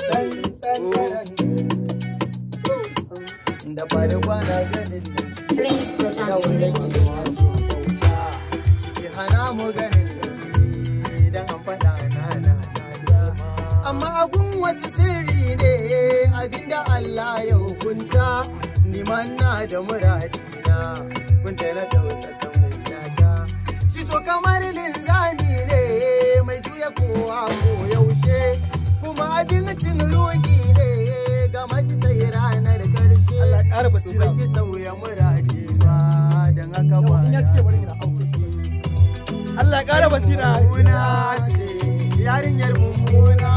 Dan dan dan da fari kwana ganin Prince da Production. wanda ke masu bauta suke hana mu ganin laifi dan an faɗa na na na. Amma agun wasu sirri ne abinda Allah ya hukunta, ni ma na da muradina kunta na tausasa muryata. Shi so kamar linzami ne mai juya kowa ko yaushe, kuma abincin ruhi ne ga mashi sai ranar karshe. Allah ya ƙara Su basira. baki sauya muradi ba, don haka ba In ya cike, bari ina auki. Allah ya ƙara basira. Mummuna ce yarinyar, mummuna.